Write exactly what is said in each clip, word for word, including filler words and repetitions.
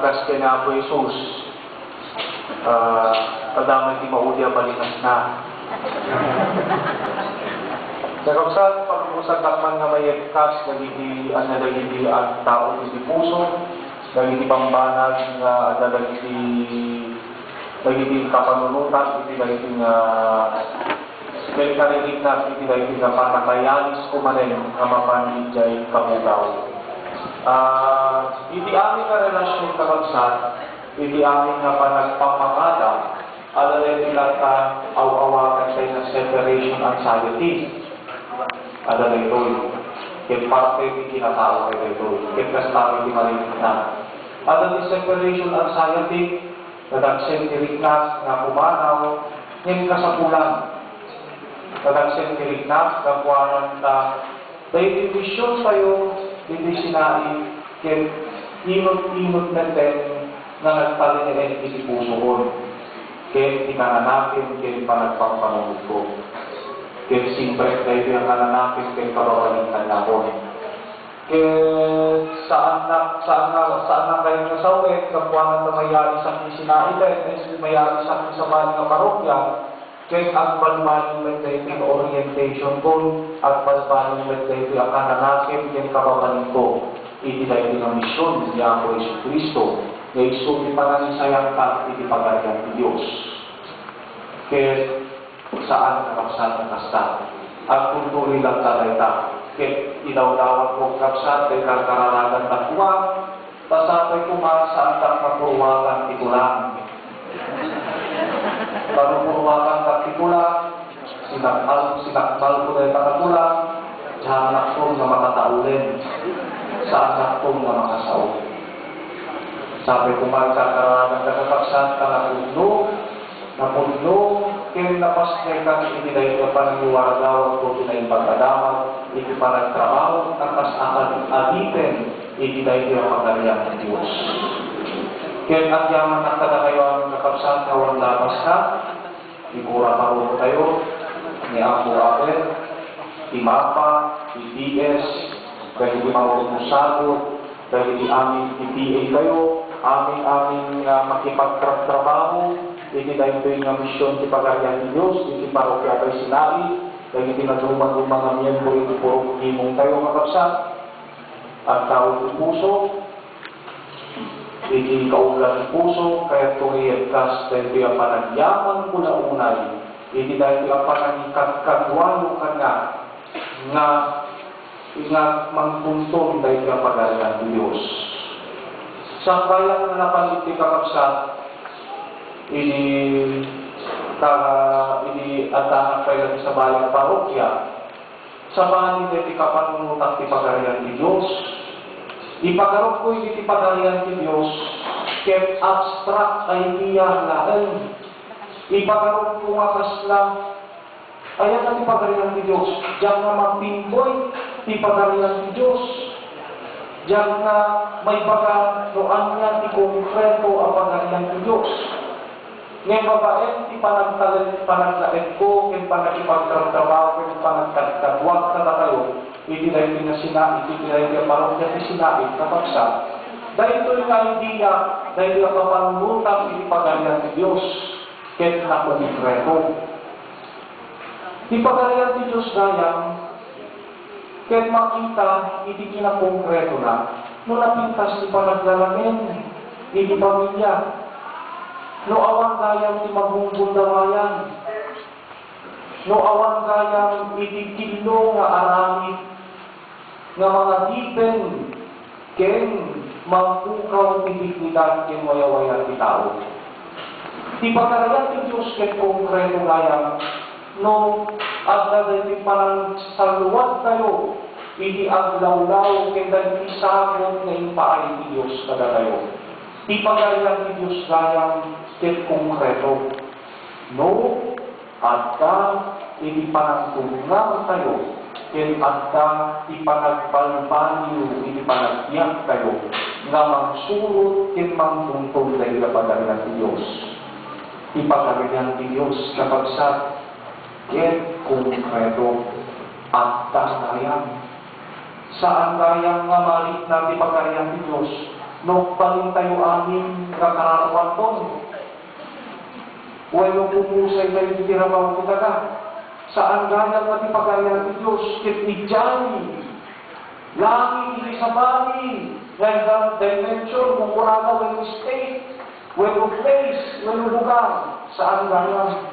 Kas ken Apo Jesus, ah, adda met ti maudi a balinasna. Kakabsat, palubosandak man nga mayekkas dagiti, ania, dagiti a tao iti puso, dagiti bambanag nga adda dagiti, dagiti kapanunotan iti dagiti nga ken kaririknak iti daytoy nga pannakayalis ko manen nga mapan idiay kabugaw. Ah, iti amin nga relasyon, kakabsat, iti amin nga panagpammakada, adda daytoy latta aw-awagan tayo nga separation anxiety. Adda daytoy. Ket parte ti kinatao tayo daytoy. Ket kasta ti marikna. Adda ti separation anxiety, Nadagsen ti riknak nga pumanaw, ngem kasapulan. Nadagsen ti riknak nga kuanan ta, daytoy misiontayo iti Sinai, ket inut-inut metten nga nagtalinaed iti pusoon, ket ti kananakem ken panagpampanunotko. Ket simprek daytoy a kananakem ken kababain kaniakon. Ket saannak, saannak, saannak kayo nga sawen, gapuanan ta mayarisak ti Sinai, ket mayarisak ti sabali nga parokya, ket agbalbaliw met daytoy nga orientation ko, agbalbaliw met daytoy a kananakem ken kababainko iti daytoy nga mision ni Apo Jesu-Cristo, nga isu ti panangisayangkan iti Pagarian ti Dios. Ket saan, kakabsat, nga kasta. Agtutuloy latta dayta. Ket idawdawatko, kakabsat, dayta kararagantayo koma, ta sapay koma saandak nga purwatan ti kulang. Ta no purwatandak ti kulang, sinakmal-, sinakmalko dayta nga kulang, saannakton nga makataulem, saannakton nga makasao. Sapay koma, kararagantayo, kakabsat, ta napudno, Napudno ken napastekan iti daytoy a panangiwaragawagko ti Naimbag a Damag iti panagtrabaho a kas akadi-, adipen iti daytoy a Pagarian ti Dios. Ket agyamannak kadakayo amin, kakabsat, nga awan lapaska, ni Kura Paroko tayo, ni Apo Abel, ti Mapa, ti P S, dagiti mangurot-sagut, dagiti amin ti P A tayo, amin-amin nga makipagtratrabaho iti daytoy nga mision ti Pagarian ti Dios iti Parrokia Bay Sinai, dagiti nadumaduma nga miyembro iti purok gimong tayo, kakabsat. Agtaud ti puso, iti kaubla ti puso, kayatko nga iyekkas daytoy a panagyamanko la unay iti daytoy a panangikadkaduayo kaniak nga nga mangtunton daytoy a Pagarian ti Dios. Saan gayam nga napan iti, kakabsat, idi ta-, idi addanak pay la ti sabali a parrokia, sabali daytoy kapanunotak ti Pagarian ti Dios. Ipagarupko iti Pagarian ti Dios ket abstract idea laeng. Ipagarupko nga kasla Ayan ti Pagarian ti Dios. Diak nga mapinpoint ti Pagarian ti Dios. Diak nga maibaga no ania ti konkreto a Pagarian ti Dios. Ngem babaen ti panagtalek-, panaglaekko ken panagipagtratrabaho ken panagkadkaduak kadakayo iti daytoy nga Sinai, iti daytoy a parokya ti Sinai, kakabsat. Daytoy nga idea, daytoy a kapanunotan iti Pagarian ti Dios ket nakongkreto. Ti Pagarian ti Dios gayam, ket makita iti kinakongkretona no napintas ti panaglalamen iti pamilia, no awan gayam ti maggunggondawayan, no awan gayam iti tillo nga aramid nga mangadipen ken mangpukaw ti dignidad ken wayawaya ti tao. Ti Pagarian ti Dios ket konkreto gayam no adda daytoy panangsalluadtayo iti aglawlaw ken dagiti sagut nga impaay ti Dios kadatayo. Ti Pagarian ti Dios gayam ket konkreto. No adda iti panagtungngangtayo, ken adda ti panagbalbaliw iti panagbiagtayo nga mangsurot ken mangtungtong daydi a Pagarian ti Dios. Ti Pagarian ti Dios, kakabsat, ket konkreto, adda gayam. Saan gayam nga marikna ti Pagarian ti Dios No agbalintayo amin nga kararuanton, wenno pupusaytayo iti rabaw ti daga, saan gayam nga ti Pagarian ti Dios ket idiay langit iti sabali nga dimension, kunkunada, wenno state, wenno place, wenno lugar, saan gayam.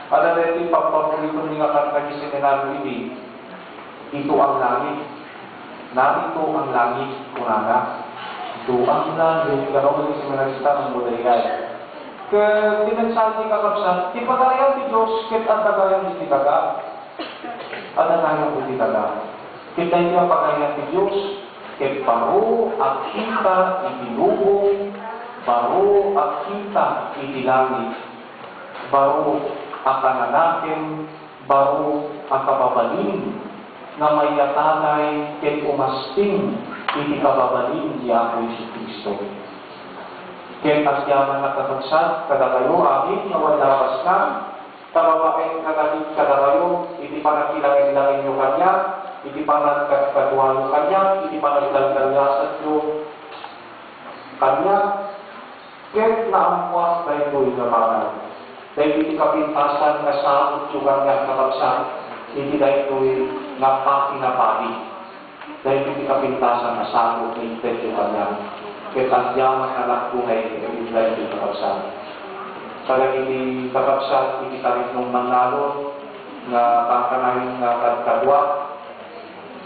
Adda daytoy pagpaborito mi nga kanta iti seminaryo idi, "Dito ang langit. Narito ang langit," kunana. "Dito ang langit." Kano iti seminarista ng Budayay. Ket ti mensahe ti kakabsat, ti Pagarian ti Dios ket adda gayam iti daga. Adda gayam iti daga. Ket daytoy a Pagarian ti Dios, ket baro a kita iti lubong, baro a kita iti langit, baro a pananakem, baro a kababalin nga mayatagay ket umasting iti kababalin ni Apo Jesu-Cristo. Ket agyaman a kakabsat kadakayo amin nga wan labasna, ta babaen kadagit kadakayo iti panagkilangenlangenyo kaniak, iti panagkadkaduayo kaniak, iti panagdaldalyasatyo kaniak, ket naammoak daytoy nga banag. Daytoy ti kapintasan nga sabotyo kaniak, kakabsat, iti daytoy nga pakinapadi. Daytoy ti kapintasan nga sabot nga intedyo kaniak. Ket agyaman a lakto nga iti daytoy, kakabsat. Kadagiti kakabsat iti taripnong mannalon nga kankanayon nga kadkadua,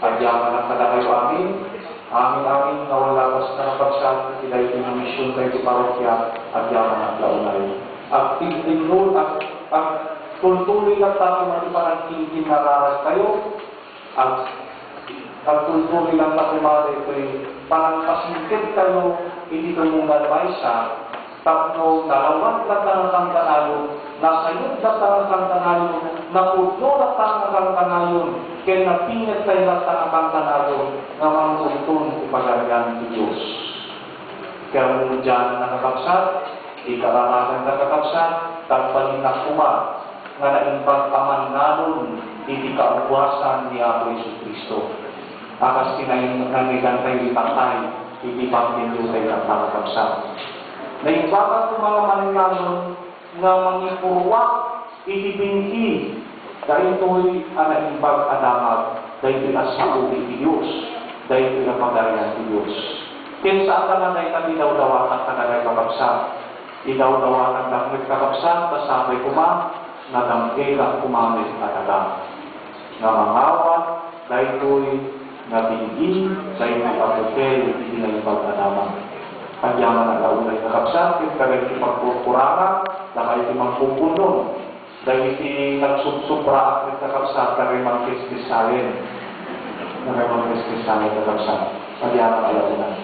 agyamanak kadakayo amin. Amin-amin nga wan labasna, kakabsat, iti daytoy nga mision daytoy parokya, agyamanak la unay. Agtignul, ag-, agtultuloy latta ti panagkinkinararagtayo. Ag-, agtultuloy latta koma daytoy panagpasingkirtayo iti tumunggal maysa, tapno nalawan latta nga kankanayon, nasayod latta nga kankanayon, napudno latta nga kankanayon, ken napingettayo latta nga kankanayon nga mangtungtong iti Pagarian ti Dios. Ket diay a kakabsat, ikararagan ta, kakabsat, ta agbalinnak koma nga naimbag a mannalon iti kaubasan ni Apo Jesu-Cristo. A kas ti nain-, nainnegantayo ipatay iti pagtindogtayo, kakabsat. Naimbag koma a mannalon nga mangipurruak iti binggi, daytoy a naimbag a damag, daytoy a sao iti Dios, daytoy a Pagarian ti Dios. Ken saan la nga dayta ti dawdawatak kadagiti kakabsat. Idawdawatak met, kakabsat, ta sapay koma nga dangkegak koma met a daga nga mangawat daytoy nga binggi, daytoy a bukel iti naimbag a damag. Agyamanak la unay, kakabsat, ket kadagiti pagpurpuranak, dakayo ti mangpupudno. Dagiti nagsubsubraak met, kakabsat, dagiti mangkiskesayen. Dagiti mangkiskesayen, kakabsat. Agyamanak la unay.